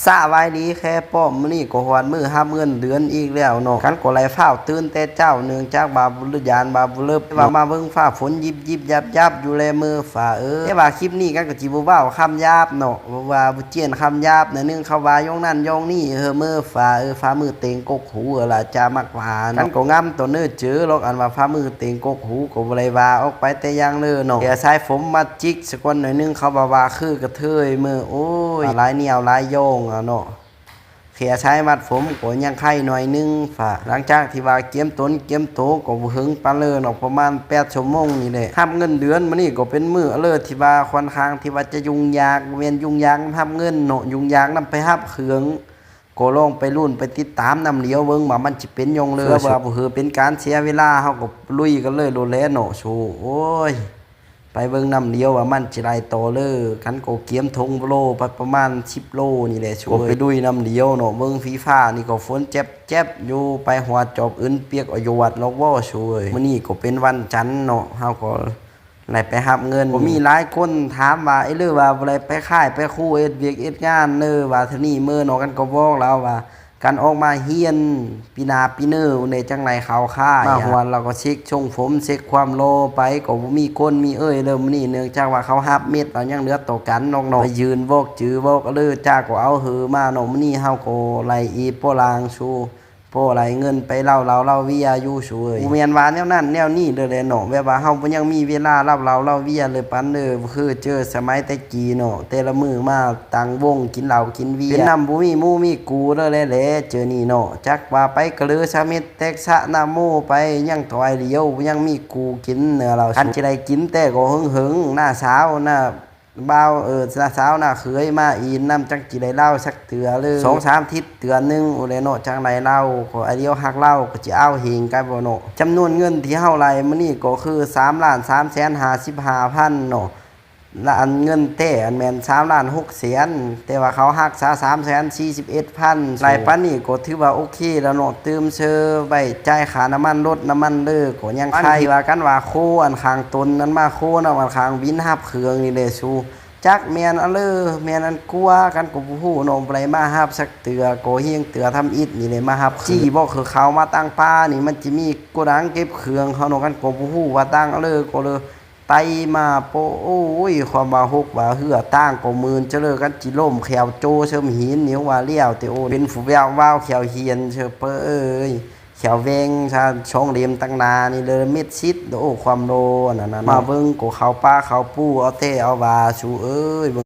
ສະບາຍດີແຄ່ປ້ອມ ມື້ນີ້ກໍຮອດມື້ຮັບເງິນເດືອນອີກແລ້ວເນາະ. ກັນກໍໄດ້ຟ້າວຕື່ນແຕ່ເຊົ້າ ເນື່ອງຈາກວ່າຢ້ານວ່າບໍ່ເລີບ ວ່າມາເບິ່ງຟ້າຝົນຢິບໆ ຍັບໆ ຢູ່ແລເມີ້ອຟ້າເອີຍ. ແຕ່ວ່າຄລິບນີ້ກັນກໍຊິບໍ່ເວົ້າຄຳຫຍາບເນາະ ເພາະວ່າບໍ່ຈຽນຄຳຫຍາບໜ້ອຍໜຶ່ງ ເຂົາວ່າຢ່ອງນັ້ນຢ່ອງນີ້ ເອີ ເມີ້ອຟ້າເອີຍ ຟ້າມືເຕັງກົກຫູ ເອີ ລະຈາໝາກຫວານ. ກັນກໍງາມຕໍ່ເນີເຈີຫຼອກ ອັນວ່າຟ້າມືເຕັງກົກຫູ ກໍບໍ່ໄດ້ວ່າອອກໄປແຕ່ຢ່າງເລີເນາະ. ແຕ່ສາຍຜົມມາຈິກ ສະກ່ອນໜ້ອຍໜຶ່ງ ເຂົາວ່າວ່າຄືກະເທີຍເມີ້ອ ໂອ້ຍ ຫຼາຍແນວຫຼາຍຢ່ອງອະເນາະ. ແຄ່ສາຍມັດຜົມກໍຍັງໄຄໜ້ອຍໜຶ່ງ ຝາ ຫຼັງຈາກທີ່ວ່າກຽມຕົນກຽມໂຕກໍບໍ່ເຫິງປານເລີເນາະ ປະມານແປດຊົ່ວໂມງນີ້ແຫຼະ. ຮັບເງິນເດືອນມື້ນີ້ກໍເປັນມື້ເລີທີ່ວ່າຄ່ອນຂ້າງທີ່ວ່າຈະຫຍຸ້ງຍາກ ບໍ່ແມ່ນຫຍຸ້ງຍາກນຳຮັບເງິນເນາະ ຫຍຸ້ງຍາກນຳໄປຮັບເຄື່ອງ. ກໍລອງໄປລຸ້ນໄປຕິດຕາມນຳຫຼຽວເບິ່ງວ່າມັນຊິເປັນຢ່ອງເລີ. ເພື່ອວ່າບໍ່ໃຫ້ເປັນການເສຍເວລາ ເຮົາກໍລຸຍກັນເລີໂລດແຫຼະເນາະ ໂຊ. ໂອ້ຍ ໄປເບິ່ງນຳຫຼຽວວ່າມັນຊິໄດ້ຕໍ່ເລີ. ຄັນກໍກຽມຖົງໂລໄປປະມານສິບໂລນີ້ແຫຼະ ໂຊ. ກໍໄປລຸຍນຳຫຼຽວເນາະ ເບິ່ງຝີຟ້ານີ້ກໍຝົນແຈັບໆຢູ່ ໄປຫົວຈອບອື່ນປຽກອາຍວດລອກບໍ່ ໂຊ. ມື້ນີ້ກໍເປັນວັນຈັນເນາະ ເຮົາກໍ ໄດ້ໄປຮັບເງິນ. ກໍມີຫຼາຍຄົນຖາມວ່າ ເອີ ຫຼືວ່າບໍ່ໄດ້ໄປຄ້າຍໄປຄູເຮັດວຽກເຮັດງານເດີ ວ່າເທື່ອນີ້ເມີ້ອເນາະ. ກັນກໍບອກລາວວ່າ ກັນອອກມາຮຽນປີໜ້າປີເນີພຸ້ນເດ ຈັ່ງໄດ້ເຂົ້າຄ້າຍ. ມາຮອດລາວກໍເຊັກຊົງຜົມ ເຊັກຄວາມຫຼໍ່ໄປ ກໍບໍ່ມີຄົນມີເອີຍເລີມື້ນີ້ ເນື່ອງຈາກວ່າເຂົາຮັບເມັດລາວຍັງເຫຼືອຕໍ່ກັນນອກເນາະ. ໄປຢືນບອກຈື່ບອກເລີ ຈາກໍເອົາເຫີມາເນາະ. ມື້ນີ້ເຮົາກໍໄລ່ອີ່ປໍລາງຊູ ພໍໄດ້ເງິນໄປເລົ່າເຫຼົ້າເລົ່າເວຍຢູ່ ໂຊເອີຍ. ບໍ່ແມ່ນວ່າແນວນັ້ນແນວນີ້ເດີແຫຼະເນາະ ແບບວ່າເຮົາບໍ່ຍັງມີເວລາເລົ່າເຫຼົ້າເລົ່າເວຍເລີປານເດີ ຄືເຈີສະໄໝແຕ່ກີ້ເນາະ ແຕ່ລະມື້ມາຕັ້ງວົງກິນເຫຼົ້າກິນເວຍ ເປັນນຳບໍ່ມີໝູ່ມີກູເດີແຫຼະເຈີນີ້ເນາະ. ຈັກວ່າໄປກະເລີສະເມັດແຕກສະນະໂມໄປ ຍັງຖອຍຫຼຽວ ຍັງມີກູກິນເນາະລາວ. ຄັນຊິໄດ້ກິນແຕ່ກໍເຫິງໆ ນ້າສາວ ນ້າ ບ່າວ ເອີ ນ້າສາວນ້າເຂີຍມາອີ່ນນຳ ຈັ່ງຊິໄດ້ເລົ່າສັກເທື່ອເລີ ສອງສາມທິດເທື່ອໜຶ່ງພຸ້ນແຫຼະເນາະ ຈັ່ງໄດ້ເລົ່າ. ກໍອາດຽວຮັກເລົ່າກໍຊິເອົາເຮງກັນບໍ່ເນາະ. ຈຳນວນເງິນທີ່ເຮົາໄດ້ມື້ນີ້ກໍຄືສາມລ້ານສາມແສນຫ້າສິບຫ້າພັນເນາະ ລະອັນເງິນແທ້ອັນແມ່ນສາມລ້ານຫົກແສນ ແຕ່ວ່າເຂົາຫັກສາສາມແສນສີ່ສິບເອັດພັນ. ໄລ່ປານນີ້ກໍຖືວ່າໂອເຄແລ້ວເນາະ ຕື່ມເຊີໄວ້ຈ່າຍຄ່ານ້ຳມັນລົດນ້ຳມັນເລີ ກໍຍັງໄຄ. ອັນທີ່ວ່າກັນວ່າໂຄອັນຂ້າງຕົ້ນນັ້ນມາໂຄນຳອັນຂ້າງວິນຮັບເຄື່ອງນີ້ແຫຼະ ຊູ ຈັກແມ່ນອັນເລີ ແມ່ນອັນກົວ ກັນກໍບໍ່ຮູ້ເນາະ ບໍ່ໄດ້ມາຮັບສັກເທື່ອ ກໍຮຽງເທື່ອທຳອິດນີ້ແຫຼະມາຮັບ. ຈີ່ບໍ່ຄືເຂົາມາຕັ້ງປ່ານີ້ ມັນຈະມີໂກດັງເກັບເຄື່ອງເຂົາເນາະ ກັນກໍບໍ່ຮູ້ວ່າຕັ້ງເລີກໍເລີ ໄຕມາໂປະ ໂອ້ຍ ຄວາມວ່າຫົກວ່າເຮືອ ຕ່າງກໍໝື່ນຈະເລີ ກັນຈິລົ້ມແຂ້ວໂຈເຊີມຫີນ ນີ້ວ່າແລ້ວແຕ່ ໂອ້ ເປັນຜູ້ແວວວາວແຂ້ວຫີນເຊີເປີເອີຍ ແຂ້ວແຫວ່ງຊາ ສອງເຫຼັ້ມຕັ້ງໜ້ານີ້ເລີ ເມັດຊິດ ໂອ້ ຄວາມໂລອັນນັ້ນນະ. ມາເບິ່ງກໍເຂົ້າປ່າເຂົ້າປູ ເອົາແຕ່ເອົາວ່າ ຊູເອີຍ ເບິ່